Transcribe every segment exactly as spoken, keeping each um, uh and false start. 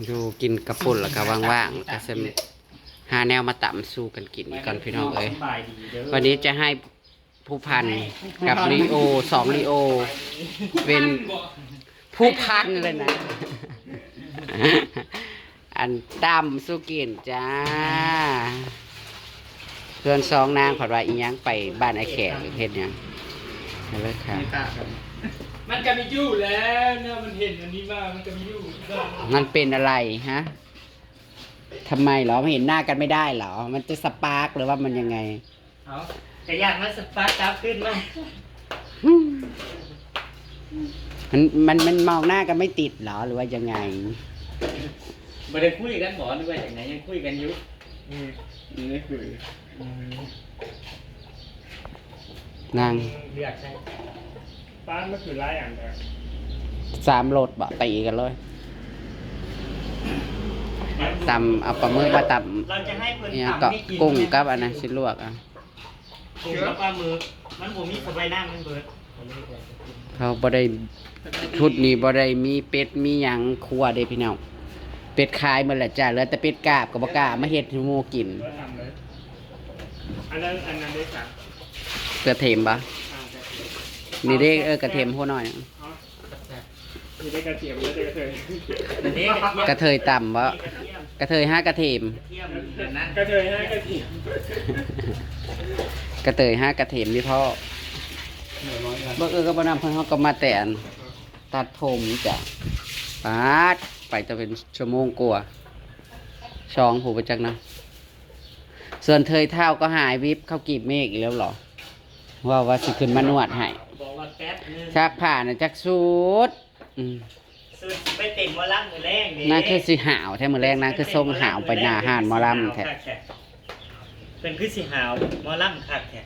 อยู่กินกะปุ้นแล้วก็ว่างๆแล้วก็จะหาแนวมาตำสู่กันกินอีกก่อนพี่น้องเอ้ย วันนี้จะให้ผู้พันกับลีโอ สองลีโอ เป็นผู้พันเลยนะ อันตำสู่กินจ้า เพื่อนสองนางผัดว่าอีหยังไปบ้านไอ้แขกเฮ็ดหยังเอาเลยค่ะ มันก็มีอยู่แล้วเนี่ยมันเห็นอันนี้มามันก็มีอยู่ มันเป็นอะไรฮะ ทำไมเหรอ เห็นหน้ากันไม่ได้เหรอ มันจะสปาร์กหรือว่ามันยังไง เอากระยากมันสปาร์กกลับขึ้นมา มันมันมันมองหน้ากันไม่ติดเหรอ หรือว่ายังไง บ่ได้คุยกันบ่หรือว่าอย่างไงยังคุยกันอยู่ อืมนี่คือ นาง เลือกใช่ ป้านมันคือไล่อันเดียว สามรถบ่ตีกันเลย ตำเอาปลาหมึกมาตำ เราจะให้เพิ่น เนี่ย ตำ ก็ ให้กิน กุ้งกับอันนั้นสิลวกอ่ะ กุ้งกับปลาหมึกมันบ่มีสบายน้ำมันเบิด เขาบ่ได้ชุดนี้บ่ได้มีเป็ดมีหยังครัวเด้พี่น้อง เป็ดขายหมดแหละจ้ะ เหลือแต่เป็ดกาบก็บ่กล้ามาเฮ็ดให้หมู่กิน ก็ทำเลยอันนั้นอันนั้นได้สาม กระเทียมบ่ อ่าแต่ นี่เด้เออกระเทียมหัวน้อย อ๋อนี่ได้กระเทียมแล้วได้กระเทียม อันนี้ กระเทยตำบ่ กระเทียม กระเทยหากระเทียม กระเทียมอย่างนั้น กระเทยให้กระเทียม กระเทยหากระเทียมนี่พ่อ เหนือน้อยกัน บ่เออก็บ่นำเพิ่นเฮาก็มาแต่อันตัดผมจ้ะ ปาด ไปจะเป็นชั่วโมงกว่า สองผู้ไปจักนะ ส่วนเทยเฒ่าก็หายวิบเข้ากีบเมฆอีกแล้วเหรอ ว่าว่าสิขึ้นมานวดให้ บอกว่าแป๊บนึง ซักผ้าน่ะจักสูด อืม สุดไปเต็มหมอลำมือแรกนี่ นางคือสิหาวแท้มื้อแรกนางคือส่งหาวไปหน้าห้านหมอลำแท้ เป็นคือสิหาวหมอลำคักแท้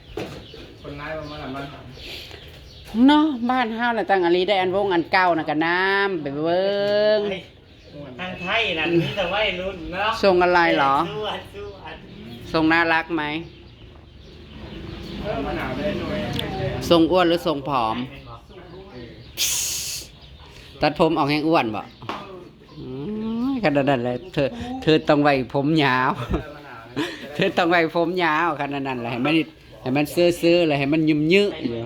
คนร้ายมันมาละมัน เนาะ บ้านเฮาน่ะตั้งอลีได้อันวงอันเก่าน่ะก็นำไปเบิ่ง ทางไทยนั่นมีแต่วัยรุ่นเนาะ ส่งอะไรเหรอ สู้อันสู้อัน ส่งน่ารักไหม เออมันหนาวได้หน่อย ส่งอ้วนหรือส่งผอม ตัดผมออกแห้งอ้วนบ่อืมขนาดนั้นเลยเธอ เธอต้องไว้ผมยาว เธอต้องไว้ผมยาวขนาดนั้นเลยให้มันให้มันซื่อๆเลยให้มันยุ่มยื้ออยู่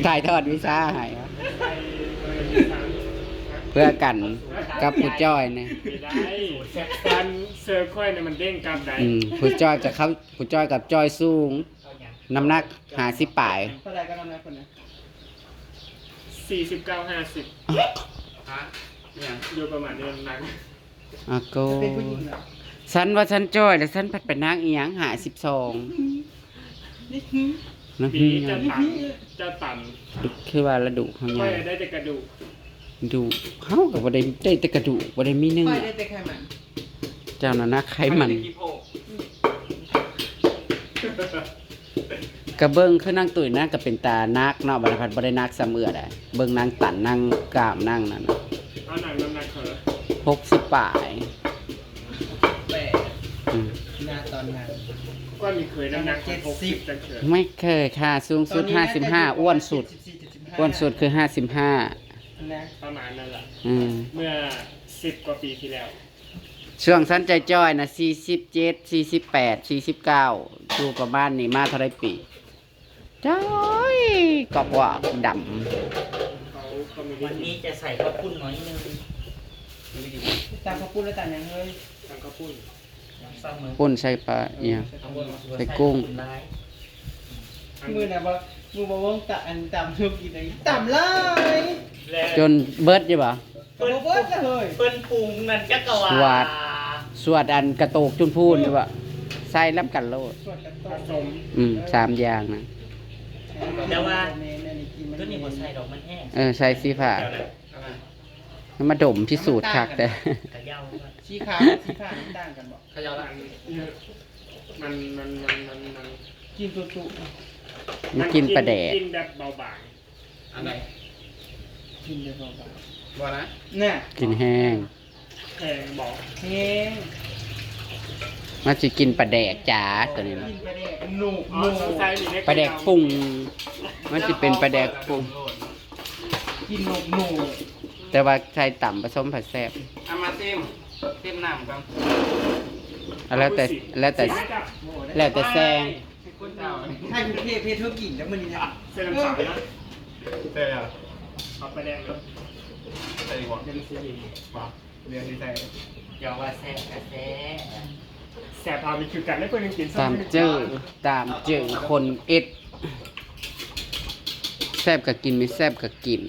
ถ่ายทอดวิชาให้ เพื่อกันกับผู้จ้อยนี่ ได้ฟันเซอร์ค่อยเนี่ยมันเด้งกลับได้ อืมผู้จ้อยจะเข้าผู้จ้อยกับจ้อยสูง น้ำหนักห้าสิบปลาย เท่าไหร่ก็น้ำหนักคนนะสี่สิบเก้าห้าสิบ ฮะเนี่ย อยู่ประมาณนี้น้ำหนัก อาโก เป็นผู้หญิงเหรอ ฉันว่าฉันจ้อยแล้วฉันผัดไปนักอีหยังห้าสิบสอง นิดนึง นัก ปี เรีย เจ้าน ตังเจ้าตัน คือว่าระดูกเขา ค่อย เนี่ย ได้แต่กระดูก ดูเขาก็บ่ได้ได้แต่กระดูกบ่ได้มีเนื้อ ค่อยได้แต่ไขมัน เจ้าน่ะนะไขมัน ไม่ได้กี่โพก กระเบิ่งคือนางตุ้ยนางก็เป็นตานักเนาะบัดนี้พัดบ่ได้นักซ้ำเอื้อได้เบิ่งนางตันนางกล้ามนางนั่นน่ะ เอาหนังน้ำหนักเธอ หกสิบปลาย แปด อืม หน้าตอนนั้น ก็มีเคยน้ำหนักหกสิบจังเฉย ไม่เคยค่ะ สูงสุด ตอนนี้ ห้าสิบห้า อ้วนสุด สิบสี่จุดสิบห้า อ้วนสุดคือห้าสิบห้า นะ ประมาณนั้นแหละ อืม เมื่อสิบกว่าปีที่แล้ว ช่วงฉันจ้อยๆนะสี่สิบเจ็ด สี่สิบแปด สี่สิบเก้า อยู่ประมาณนี้มาเท่าไรปี จ้อยกอกว่าดำ เขาก็ไม่ได้ วันนี้จะใส่ข้าวปุ้นน้อยนึง ตามข้าวปุ้นแล้วตามยังเฮ้ย ทางข้าวปุ้น ฟังมือ ปุ้นใส่ปลาเอียง เอาบนมา ใส่กุ้ง ได้ มือน่ะบ่มือบ่วงตะอันตำทุกกินเลยตำเลย แล้ว จนเบิดอยู่บ่ บ่เบิดเลย เปิ้นปรุงนั่นจักกะว่า สวัสด สวดอันกระโตกจุนพูนอยู่บ่ใส่ล้ำกันโลด สวดกัน ผ ต่อ สม อืมสามอย่างนะ แต่ว่า แม่แม่นี่กินมัน ตัวนี้บ่ใส่ดอกมันแห้ง เออใส่สีฟ้า เดี๋ยวนะ ให้มาดมพิสูจน์คักแต่ เขย่าก่อน สีขาวสีฟ้ามันต่างกันบ่ เขย่าละ มันมันมันมันมัน กินตุตุ มันกินปลาแดก กินแบบเบาบาง อันไหน กินได้บ่บ่ บ่นะ น่ะ กินแห้ง แพงบอก แห้ง มันสิกินปลาแดกจ้าตัวนี้นะ กินปลาแดกหนู อ๋อต้องใส่นี่ได้ ปลาแดกปรุง มันสิเป็นปลาแดกปรุง กินหนูหนู แต่ว่าใส่ตำผสมผัดแซ่บ เอามาซิม ซิมน้ำก่อน อ่ะแล้วแต่ แล้วแต่ แล้วแต่แซง ให้คุณเทพเพชรธุรกิจแล้วมันนี่นะ เส้นน้ำใสนะเส้นอะไรเอาไปแดงเลยใส่หัว เป็นสี เรียงที่ใส่ เดี๋ยวว่าแซ่บกะแซ่บ แสบพามีคือกันได้เพื่อนกิน ตามเจอ ตามเจอคนเอ็ด แซ่บก็กิน ไม่แซ่บก็กิน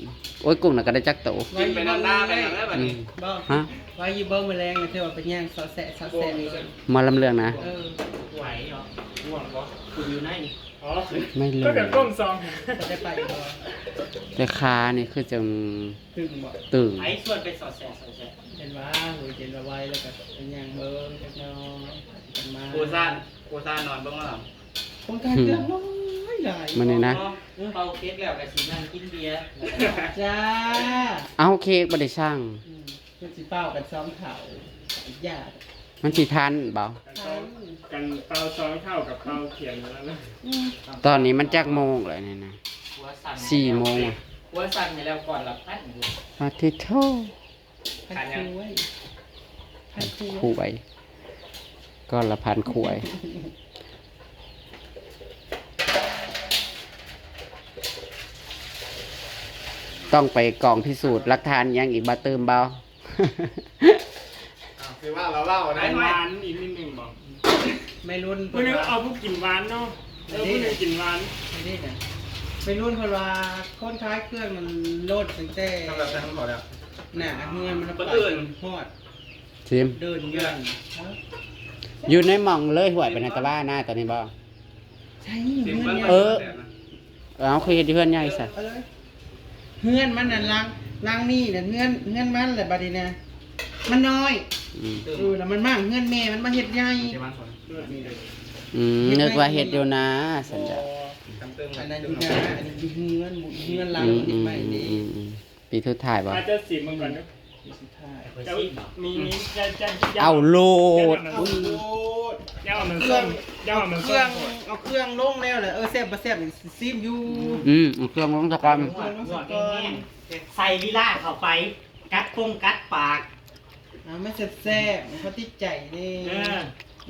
โอ้ย กุ้งน่ะก็ได้จักโต กินไปนานๆไปแล้วแบบ อื นี้ ม บอก ฮะ ว่าอยู่เบ้ามือแรงนะเธอว่าเป็นย่างซอสแสะซอสแสะเลย หมอลำเรื่องนะ เออ ไหวเหรอง่วงปะคุณอยู่ไหน อ๋อ ไม่รู้ ก็เดี๋ยวกล้องซอง เขาจะไปอยู่บ่ แต่ขานี่คือจัง ตึงบ่ ตึง ไอ้ชวนไปสอดแสบสอดแสบ เห็นว่าหูเห็นละไวแล้วก็เป็นย่างเบิ้งจักหน้อยกันมา ครูซ่านครูซ่านนอนเบ้างแล้วเหรอ คนการเตือนน้อยหลาย มันนี่นะ เป่าเค้กแล้วกับสีนั่งกินเบียร์ จ้า เอาเค้กบ่ได้สั่ง อืมเป็นสีเป้ากันซ้อมเขาญาติ มันสิทันบ่ กันเตาซองเท่ากับเตาเขียนแล้วนะ อืม ตอนนี้มันจักโมงแล้วนี่นะ หัวสั่น สี่โมง หัวสั่นไปแล้วก่อนหลับพันอยู่ มาที่โทษ พันคุยพันคุย คุยก้อนละพันคุย ต้องไปกองพิสูจน์หลักฐานยังอีกบ่ ตื่มบ่ คือว่าเราเล่านะ ไอ้ ห ไม้ วานอีกนิดนึงบอก ไม่รุ่น เพื่อนเอาพวกกินหวานเนาะเออเพื่อนกินหวาน ไม่ได้นะไม่รุ่นเพราะว่าคนขายเครื่องมันโลดตั้งแต่ สำหรับทางขอแล้ว หนาเฮือนมัน คนอื่น ฮอด ชิม เดินเงิน อยู่ในหม่องเลยห้วยไปในตะบ้าหน้าตอนนี้บ่ ใช่เงิน เออ เอาเคยเห็นที่เพื่อนใหญ่ซะ เออเฮือนมันนั่นลังลังนี่นั่นเฮือนเฮือนมันแหละบัดนี้นะมันน้อย อืม เออแล้วมันมากเฮือนแม่มันมาเฮ็ดใหญ่ เดี๋ยวมาสอน อืมนึกว่าเห็ดอยู่นะสันดา ทำเติม อันนั้นอยู่นะอันนี้อยู่เฮือนบุเฮือนเรา อืม เฮ็ อื ด ม ใหม่ อืม นี่ อืมอืมปีสุดท้ายบ่ อาจจะสิบเหมือนกันนะ สุดท้าย จะมีมี เอาโลด ย่ามันเครื่องย่ามัน เครื่องเอาเครื่องลงแล้วแหละเออแซ่บบ่แซ่บนี่ซิมอยู่ อืมเอาเครื่องลงซะก่อน เครื่องลงซะก่อน ใส่ลีลาเข้าไป กัดปงกัดปาก อ่ามันแซ่บๆมันเขาติดใจนี่ เออ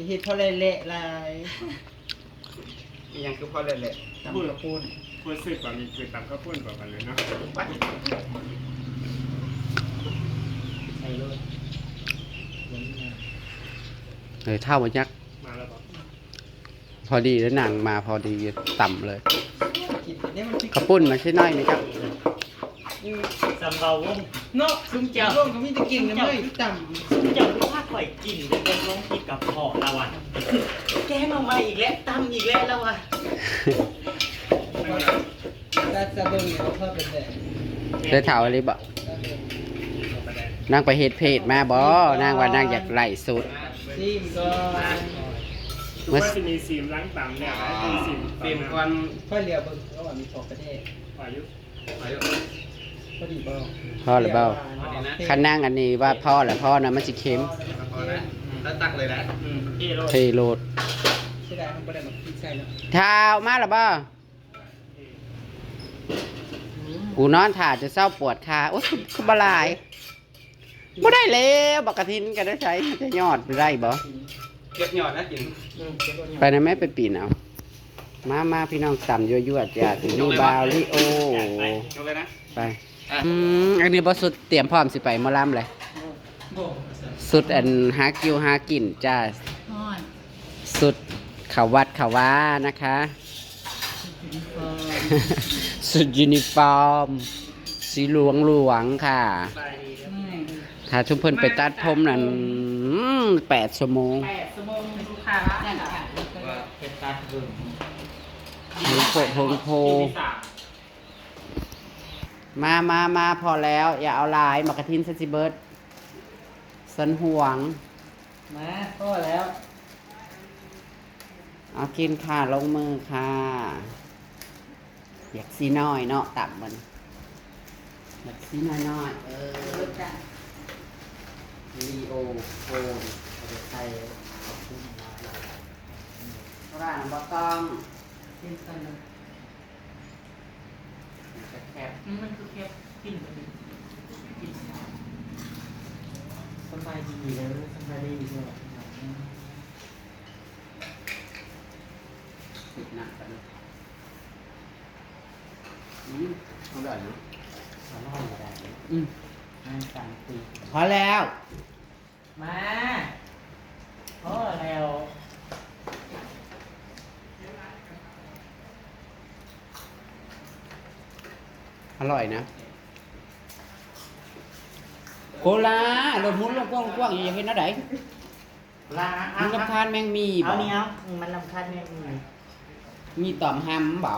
เฮ็ดเพราะแหละๆหลาย ยังคือพ่อเลยแหละ ตำข้าวปุ้น พูดสึกแบบมีคือตำข้าวปุ้นกว่ากันเลยเนาะ ใส่เลย เออเท่ามันยักษ์ มาแล้วบอก พอดีแล้วนางมาพอดีต่ำเลย กินเนี่ยมัน ข้าวปุ้นมาใช่น้อยไหมครับ อืม สำเบาวง เนาะซุมเจ้าร่วมก็มีแต่กินกันเลยต่ำ เจ้ารู้ว่าข่อยกินเดี๋ยวลงกินกับพอละวันแกงออกมาอีกแล้วตำอีกแล้วละวัน ตัดสะเบิ่งเอาทอดเป็นแบบ ได้เท่าอะไรบ่นางไปเฮ็ดเพจมาบ่นางว่านางอยากไล่สุด ซีมก่อน คือว่าจะมีซีมล้างตำเนี่ยนะซีม เตรียมก่อน ค่อยเหลียวเบิ่งเขาว่ามีของกระเทศ อายุ อายุ พอดีบ่ พอหรือเปล่า พอดีนะ คันนางอันนี้ว่าพอแล้วพอนะมันสิเค็ม พอแล้วแล้วตักเลยนะอืมเทโลด เทโลด เสียดายมันบ่ได้มาพริกใส่เนาะ เท้ามาหรือบ่กูนอนถ่าจะเศร้าปวดขาโอ้ยคือบ่หลายบ่ได้แล้วบักกะทินก็ได้ใช้จะยอดได้บ่ เก็บหยอดนะกิน อืมเก็บไว้ ไปนะแม่ไปปีนเอา มามาพี่น้องตำยั่วๆจ้าที่นี่บาวลิโอ ยกเลยนะ ไปอืมอันนี้บ่สุดเตรียมพร้อมสิไปหมอลำเลย บ่ สุดอันหากิวหากินจ้า ฮอด สุดเขาวัดเขาว่านะคะ สุดยูนิฟอร์ม สีเหลืองเหลืองๆค่ะ เมื่อย ถ้าชุมเพิ่นไปตัดผมนั่นอืมแปดชั่วโมง แปดชั่วโมงลูกค้านั่นค่ะ ว่าเป็นตัดเบิ่ง โหงโพดโหงโพ มามามาพอแล้ว อย่าเอาหลายหมากกะทินซะสิเบิดสันห่วง มาพ่อแล้ว เอากินค่ะลงมือค่ะ อยากสีน้อยเนาะต่ำมันอยากสีน้อยน้อยๆเออ จ้ะ วิดีโอโฟนเอาไปใส่เพราะว่าน้ำบ่ต้อง กินกันเลย มันจะแคบ อืมมันคือแคบกินไปเลยกิน ดีเด้อ สบายดีเด้อ ติดหนักกันเลย อืม อร่อยนะ อร่อยได้ อืม อาหารสามปี พอแล้ว มา พอแล้ว อร่อยนะ โคลา รถหมุนลงกว้างๆ อยู่ อยากเห็นอะไร ลา มันรำคาญแมงมีบ่ เอานี่เอา อืม มันรำคาญแมงมี มีตอมหำบ่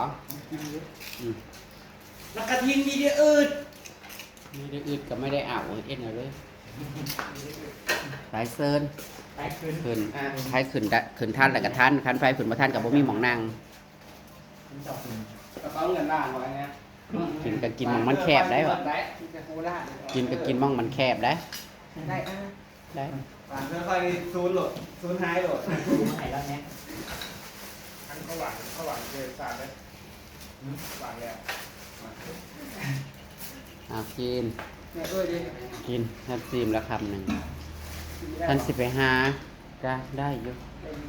อืม แล้วกระทิงมีเดียอืด มีเดียอืดก็ไม่ได้เอา เอ็นเอาเลย สายเซิน สายเซิน ขึ้น อ่า ใครขึ้นได้ ขึ้นทันแล้วก็ทัน คันไผขึ้นบ่ทันก็บ่มีหม่องนั่ง กระเป๋าเงินล้านบ่อันเนี้ย กินก็กินหม่องมันแคบได้บ่ ได้ กินแต่โคราชเลย กินก็กินหม่องมันแคบได้ ได้อ่ะ ได้ หวานค่อยๆ ซูนโหลด ซูนหายโหลด ซูนหายแล้วเนี่ย อันข้าวหวาน ข้าวหวานเกินสารเลย หืม หวานแล้ว เอากิน แม่เอ้ยดิ กิน ท่านซีมแล้วคำหนึ่ง กินไม่ได้ ท่านสิไปหา จ้ะ ได้อยู่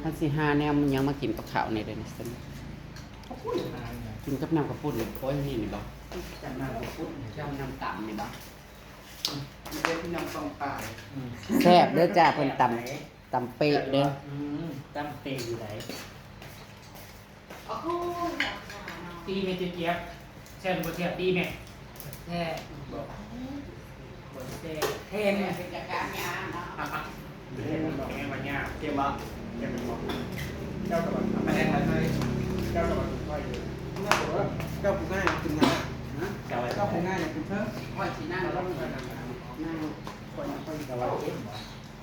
ท่านสิหาแนวมันยังมากินกับข้าวนี่เลยนะ เขาพูดอย่างนั้นนะ กินกับน้ำข้าวปุ้นนี่ โอ้ย นี่นี่บ่ กับน้ำข้าวปุ้น กับน้ำตำนี่บ่ มันเป็นที่น้ำตองตาย อืม แซ่บเด้อจ้า เพิ่นตำ ตำเป๊ะเด้อ อืม ตำเป๊ะอยู่ไหน โอ้โห ตีแม่เจี๊ยบ แซ่บบ่แซ่บ ตีแม่ แซ่บ บ่ บ่แซ่บ แซ่บ แม่เป็นจัดการงานเนาะ อ่ะ อ่ะ เรียกมันบอกแม่ว่ายาก เตรียมบ่ เตรียมมันบอก เจ้ากับมัน ไม่ได้ใครใช่ เจ้ากับมันค่อยอยู่ เจ้าผู้ง่ายกินง่าย ฮะ เจ้าอะไร เจ้าผู้ง่ายเนี่ยกินเพิ่ม ค่อยสินั่งลง นั่งคนค่อยสบายเอง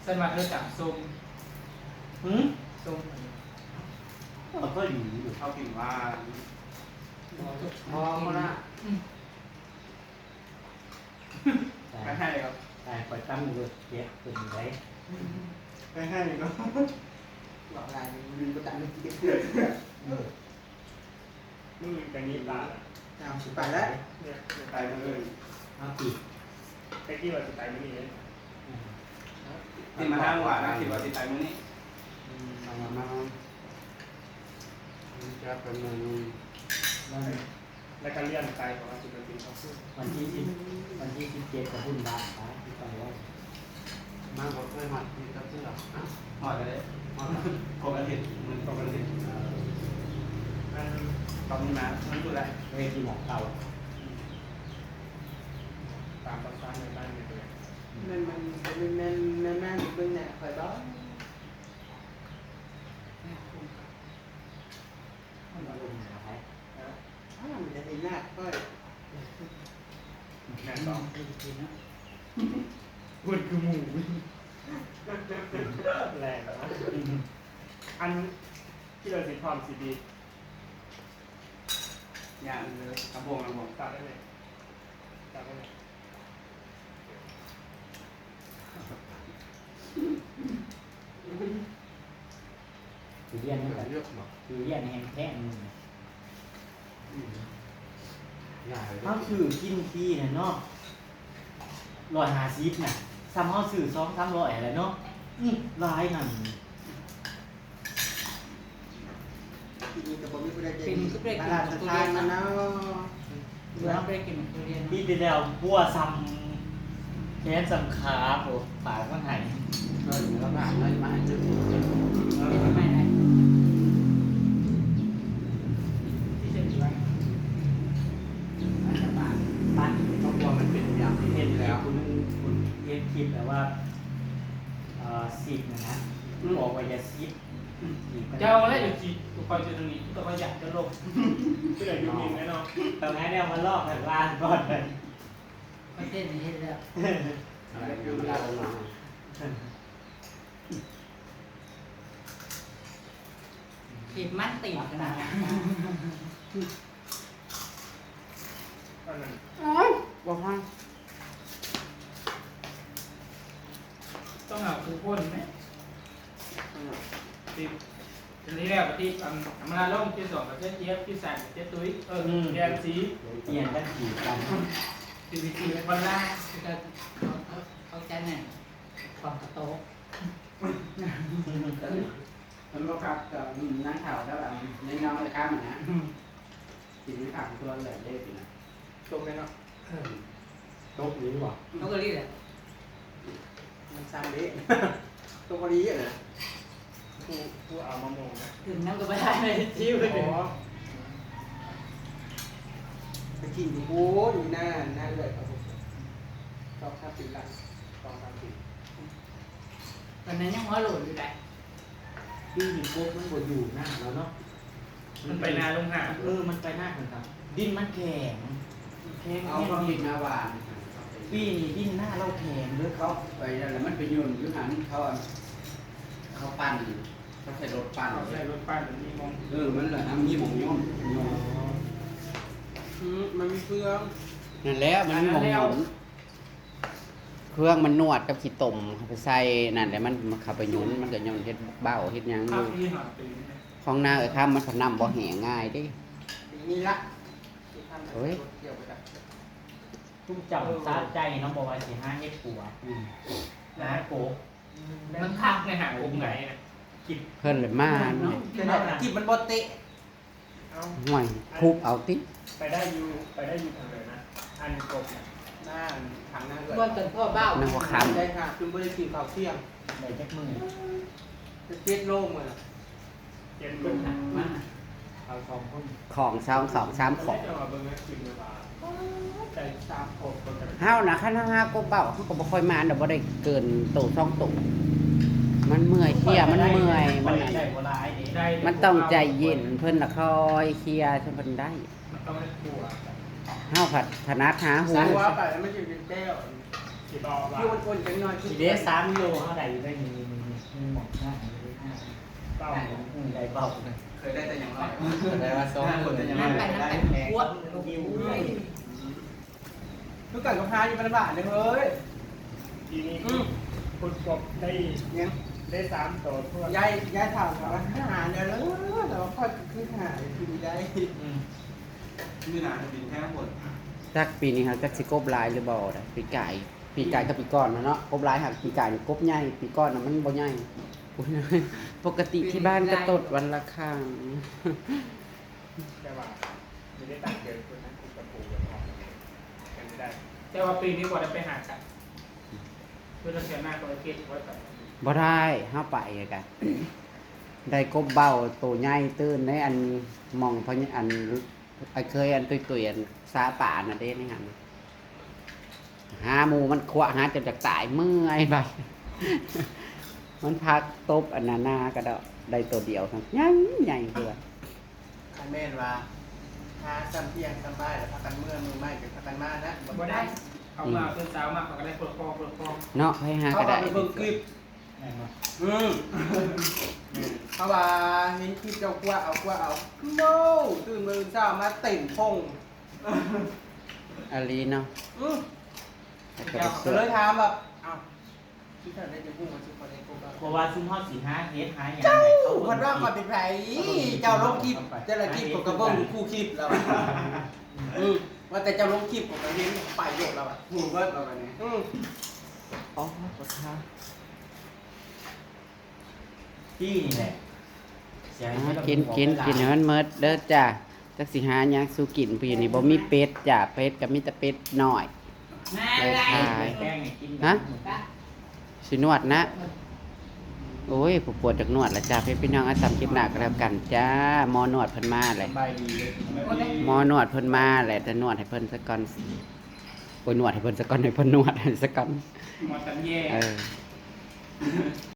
เส้นมาเธอสั่งส้ม หืม ส้ม มันก็อยู่อยู่ เขากินว่า มองมาละ อืม ไปให้ครับ ไป ไปตั้งเลย เก็บเป็นไร ไปให้ครับ บอกอะไร มีประจำเลย เออ มื้อนี้ก็มีปลาละ เอาสิไปแล้ว เนี่ย ไปมื้ออื่น เอาสิ แต่กี้ว่าสิไปมื้อนี้เลย อืม ที่มานั่งหวานนะ คิดว่าสิไปมื้อนี้ อืม เอามา มา มันจะเป็นเมนู แล้ว แล้วก็เลื่อนไป เพราะว่าสิไปกินข้าวปุ้น วันที่สิบ วันที่สิบเจ็ดก็บุญบ้านไป ที่ไปไหว้ มาบ่เคยฮอดนี่ก็คือแบบ ฮะ ฮอดเลย ฮอด ครบอาทิตย์ มื้อครบอาทิตย์ เอ่อ อัน ตอนนี้นะ มันคืออะไร เวทีหมองเก่า ตามภาษาในบ้านในเมือง แม่น มัน แม่น แม่น แม่น แม่น เบิ่งแหน่ ข่อยบ่ มันบ่ลงหาไผ ฮะ อ้าว มันจะเห็นหน้าข่อย แม่นบ่ อืม พูดคือหมู แรงนะ อันที่เราสิพร้อมสิดี อย่างเลย ลำโพง ลำโพง ตัดได้เลย ตัดได้เลย ทุเรียนมันก็ เลือกบ่ ทุเรียนแฮงแพงหนึ่ง อืม หลายเลย เฮาซื้อกินฟรีน่ะเนาะ ร้อยห้าสิบน่ะ ซ้ำเฮาซื้อสองสามร้อยแหละเนาะ อืม หลายหั่น ทีนี้ก็บ่มีผู้ใดใจดี เป็นก็บ่ได้กิน พระราชทานมาเนาะ เนาะ เนาะ บ่ได้กินทุเรียนเนาะ ปีที่แล้วบัวซ้ำแขนซ้ำขา โอ้ ปากมันไหาย เออ แล้วก็เอาเงินมาให้ซื้อ เออ ไม่ได้ ที่จะอยู่ไว้ มันจะปาก ปาก ครอบครัวมันเป็นอย่างที่เห็นแล้ว คุณ คุณเห็นคลิปแบบว่า เอ่อ สิบนะนะ อืม บอกว่าอย่าสิบ เจ้าแล้วอย่าคิด ตัวคอยจะตรงนี้ ตัวคอยอยากจะลง ที่ไหนอยู่นี่แน่นอน ตรงนั้นเนี่ยมาลอกกันล่างก่อนเลย ประเทศนี้เฮ็ดแล้ว อะไรอยู่ไม่ได้ลงมา ขีดมันติดขนาดนั้น อันนั้น โอ้ย บ่ฟัง ต้องเอาคือพ่นไหม อืม ติด ทีนี้แล้วก็ติด อัน อันมาลงที่สองกับเจ๊เจี๊ยบ ที่สามกับเจ๊ตุ้ย เออ อืม แดงสี เปลี่ยนกันขีดกัน ทีวีซีเป็นคนล่า คือการเอา เอา เอาใจแน่น ข โต๊ะ มันบ่คักก็ อืม นั่งเฒ่าแล้วแบบ ในเงาในค่ำอะนะ อืม กินไม่ขาดตัวเลย เด้กินอะ ต้มได้เนาะ เออ ต้มนี้บ่ เขาก็รีดแหละ มันซ้ำเด้ ต้มก็ดีอะนะ ผู้ ผู้เอามะม่วงนะ ถึงน้ำก็ไม่ได้เลย จิ้วเลย อ๋อ ไปกินอยู่โอ้ย อยู่หน้า หน้าเอื้อยเขา สองสามปีหลัง สองสามปี ตอนนั้นยังหัวโหลนอยู่เลย ปีนี้กบมันบ่อยู่หน้าแล้วเนาะ มันไปนาลงหา เออ มันไปหน้าเหมือนกัน ดินมันแข็ง แข็ง เอาความคิดมาว่า ปีนี้ดินหน้าเราแข็งเด้อ เขาไปนั่นแหละ มันไปโยนอยู่หัน เขาเอา เขาปั่น เขาใส่รถปั่น เขาใส่รถปั่น มันมีมอง เออ มันแหละนะ มีหม่องโยน โยน อืม มันมีเครื่อง นั่นแหละ มันมีหม่องโยน เครื่องมันนวดกับขี้ตม เขาไปใส่นั่นแหละ มัน มันเข้าไปหยุน มันก็หย่อนเฮ็ดเบ้าเฮ็ดหยังอยู่ ของนาเอ้ยคำมันผัดน้ำบ่แห้งง่ายเด้ นี่ละ โอ้ย ตุ้มเจ้าสะใจเนาะ บอกว่าสิหาเฮ็ดปัว อืม หาโกบ มันคักในหางกบไหนน่ะ กิน เพิ่นเลยมาเนาะ กินบ่ กินมันบ่เตะ เอา ห่วย ทุบเอาติ ไปได้อยู่ ไปได้อยู่ทางไหนนะ อันกบน่ะ หน้าทางหน้าเอื้อย ว่าแต่พ่อบ้า นั่งหัวคำ ได้ค่ะ คือบ่ได้กินข้าวเที่ยง ได้จักมื้อ จะเจ็ดโลมื้อน่ะ เจ็ดโล มา เอาสองคน ของสอง สองสามของ จะมาเบิ่งนะ กินเวลา ได้สามคนก็จะ เฮานะ คันเฮาหากบเบ้า เฮาก็บ่ค่อยมานดอก บ่ได้เกินโตสองโต มันเมื่อยเพลีย มันเมื่อย มันนั่น ได้บ่หลายเด้ ได้ มันต้องใจเย็น เพิ่นละค่อยเคลียร์ เพิ่นได้ มันต้องได้กลัว เฮาผัดถนัดหาหู หัวไปแล้วมันจะเป็นแก้ว สิบอกว่า อยู่อ้วนๆจังหน่อย สิเด้สามโลเท่าใดอยู่ได้นี่ นี่ นี่ นี่หมองหน้า นี่หน้า เบ้า อืม ได้เบ้านะ เคยได้แต่อย่างน้อย เคยได้ว่าสองคน แต่อย่างน้อย นั่นไปนั่นไป ได้แพง หัว คือกันกับพาอยู่บ้านๆเลยเฮ้ย ทีนี้ อืม ขุดกบได้ ยัง ได้สามตัวทั่ว ยาย ยายถามว่าหาเนี่ยเลย แต่ว่าข้อยคือหากินได้ อืม นี่นะจะบินแค่ข้างบน จักปีนี้เฮาจักสิกบหลายหรือบ่นะ ปีกาย ปีกายกับปีก่อนนะเนาะ กบหลายหักปีกายนี่กบใหญ่ ปีก่อนน่ะมันบ่ใหญ่ ปกติที่บ้านก็ตดวันละครั้ง แต่ว่าไม่ได้ตั้งใจคนนั้นคุณกับปู่กันออกกันไม่ได้ แต่ว่าปีนี้บ่ได้ไปหากัน เพื่อจะเสียหน้าคนละเกียรติไว้ก่อน บ่ได้ เฮาไปกะ ได้กบเบ้าโตใหญ่ตื่นในอันหม่องพะ อัน ไอ้เคยอันตุยๆ อันซาป่าน่ะเด้ ในหัน หาหมู่มันขวะหาจนจะตาย เมื่อยไป มันพักตบอันนานาก็ดอก ได้ตัวเดียวครับ ใหญ่ใหญ่คือว่า คันแม่นว่า หาซ้ำเที่ยงซ้ำบ่ายแล้วพากันเมือ มื้อใหม่ก็พากันมานะ บ่ได้ เอามาเพิ่นสาวมาเขาก็ได้เปิดคอเปิดคอ เนาะ ให้หาก็ได้ เขาเอาไปเบิ่งคลิป แม่นบ่ อืม เพราะว่าเห็นคลิปเจ้าครัวเอาครัวเอา โน้ ตื่นมื้อเช้ามาเต้นพง อาลีเนาะ อืม แล้วก็ เจ้า ไปเสิร์ฟ ก็เลยถามว่า อ้าว ที่ท่านได้ไปพูดมาชื่อคนในกลุ่มว่า เพราะว่าซุมเฮาสิหาเฮ็ดหาหยัง เจ้า ให้เขา เพิ่นว่าข้อยเป็นไผ เจ้าลงคลิป แต่ละคลิปข้อยก็เบิ่งคู่คลิปแล้ว อืม ว่าแต่เจ้าลงคลิปข้อยก็เห็นไปโลดแล้วอะ ถูกเบิดแล้วบัดนี้ อืม อ๋อ ขอโทษ พี่นี่แหละ เสียง อ่า กิน กิน กินให้มันหมดเด้อจ้า จักสิหาหยังสู่กิน ผู้อยู่นี่บ่มีเป็ดจ้า เป็ดก็มีแต่เป็ดน้อย มา เลย เลย ขาย แป้งให้กิน ฮะ สินวดนะ โอ้ย ผู้ปวดจากนวดละจ้า พี่ พี่น้อง เอาตามคลิปหน้าก็แล้วกันจ้า หมอนวดเพิ่นมาเลย สบายดีเลย หมอนวดเพิ่นมาแหละ แต่นวดให้เพิ่นซะก่อน โอ้ย นวดให้เพิ่นซะก่อน ให้เพิ่นนวดให้ซะก่อน หมอตำแย เออ